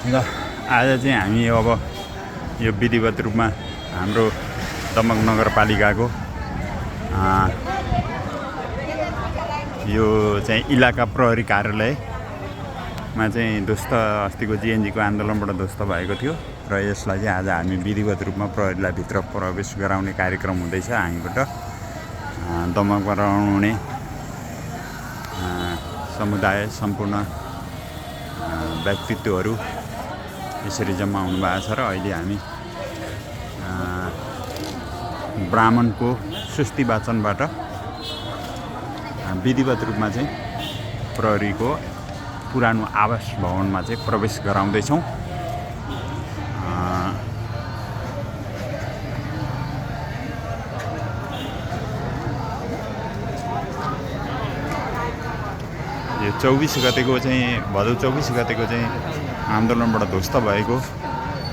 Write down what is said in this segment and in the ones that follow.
ल आज चाहिँ हामी अब यो विधिवत रूपमा हाम्रो दमक नगरपालिकाको यो चाहिँ इलाका प्रहरी कार्यालयमा चाहिँ ध्वस्त अस्तिको जिएनजीको आन्दोलनबाट ध्वस्त भएको थियो र यसलाई चाहिँ आज हामी विधिवत रूपमा प्रहरीलाई भित्र प्रवेश गराउने कार्यक्रम हुँदैछ। हामीबाट दमकमा रहनुहुने समुदाय सम्पूर्ण व्यक्तित्वहरू यसरी जम्मा हुनु भएको छ र अहिले हामी ब्राह्मणको सुस्ती वाचनबाट विधिवत रूपमा चाहिँ प्रहरीको पुरानो आवास भवनमा चाहिँ प्रवेश गराउँदैछौँ। यो 24 गतेको चाहिँ भदौ 24 गतेको चाहिँ आन्दोलनबाट ध्वस्त भएको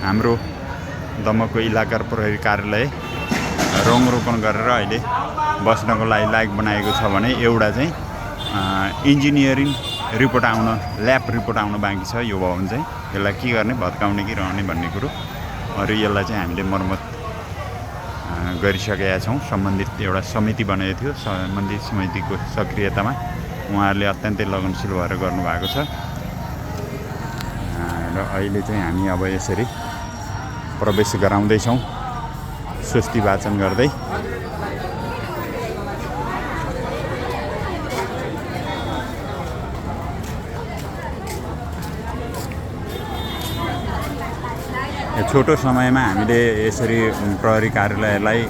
हाम्रो दमकको इलाका प्रहरी कार्यालय रङरोपण गरेर अहिले बस्नको लागि लायक बनाएको छ भने एउटा चाहिँ इन्जिनियरिङ रिपोर्ट आउन ल्याब रिपोर्ट आउन बाँकी छ। यो भवन चाहिँ यसलाई के गर्ने भत्काउने कि रहने भन्ने कुरो अरू यसलाई चाहिँ हामीले मर्मत गरिसकेका छौँ। सम्बन्धित एउटा समिति बनेको थियो, सम्बन्धित समितिको सक्रियतामा उहाँहरूले अत्यन्तै लगनशील भएर गर्नुभएको छ र अहिले चाहिँ हामी अब यसरी प्रवेश गराउँदैछौँ सुस्ती वाचन गर्दै। छोटो समयमा हामीले यसरी प्रहरी कार्यालयलाई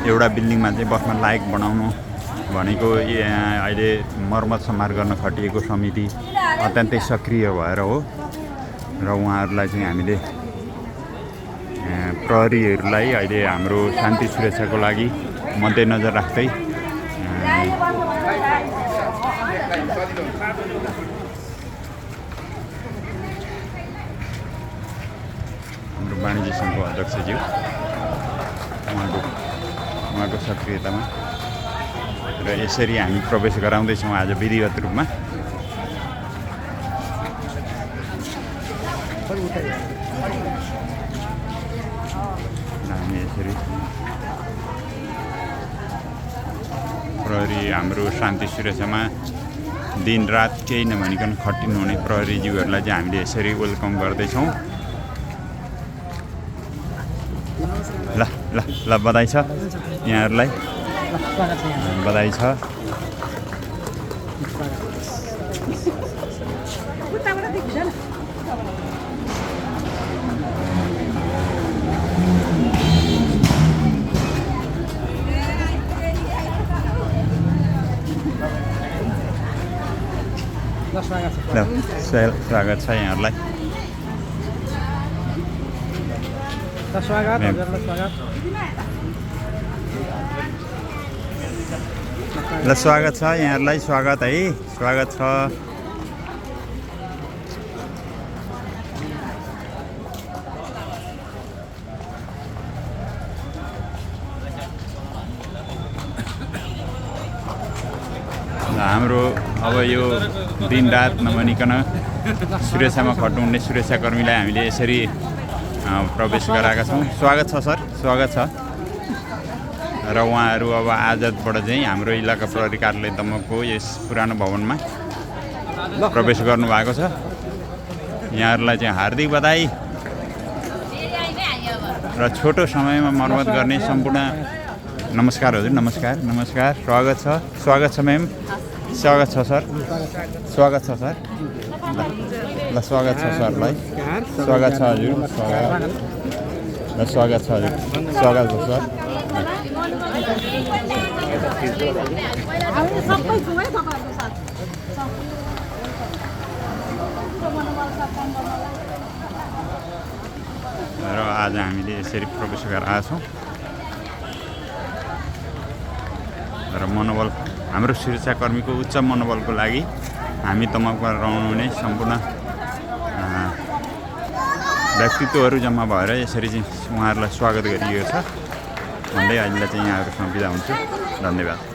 एउटा बिल्डिङमा चाहिँ बस्न लायक बनाउनु भनेको अहिले मर्मत सम्हार गर्न खटिएको समिति अत्यन्तै सक्रिय भएर हो र उहाँहरूलाई चाहिँ हामीले प्रहरीहरूलाई अहिले हाम्रो शान्ति सुरक्षाको लागि मध्यनजर राख्दै हाम्रो वाणिज्य सङ्घको अध्यक्षज्यू उहाँको सक्रियतामा र यसरी हामी प्रवेश गराउँदैछौँ आज विधिवत रूपमा। हामी यसरी प्रहरी हाम्रो शान्ति सुरक्षामा दिनरात केही नभनिकन खटिनुहुने प्रहरीज्यूहरूलाई चाहिँ हामीले यसरी वेलकम गर्दैछौँ। ल ल ल बधाई छ यहाँहरूलाई, बधाई छ। स्वागत छ यहाँहरूलाई। ल स्वागत छ यहाँहरूलाई, स्वागत है, स्वागत छ। हाम्रो अब यो दिनरात नभनिकन सुरक्षामा खट्नुहुने सुरक्षाकर्मीलाई हामीले यसरी प्रवेश गराएका छौँ। स्वागत छ सर, स्वागत छ। र उहाँहरू अब आजबाट चाहिँ हाम्रो इलाका प्रहरी कार्यालय दमकको यस पुरानो भवनमा प्रवेश गर्नुभएको छ। यहाँहरूलाई चाहिँ हार्दिक बधाई र छोटो समयमा मर्मत गर्ने सम्पूर्ण नमस्कार हजुर, नमस्कार नमस्कार। स्वागत छ, स्वागत छ म्याम, स्वागत छ सर, स्वागत छ सर। ल स्वागत छ सरलाई, स्वागत छ हजुर, ल स्वागत छ हजुर, स्वागत छ सर। र आज हामीले यसरी प्रवेश गरेका छौँ र मनोबल हाम्रो सुरक्षाकर्मीको उच्च मनोबलको लागि हामी दमकमा रहनुहुने सम्पूर्ण व्यक्तित्वहरू जम्मा भएर यसरी चाहिँ उहाँहरूलाई स्वागत गरिएको छ भन्दै अहिले चाहिँ यहाँहरूसँग बिदा हुन्छु। धन्यवाद।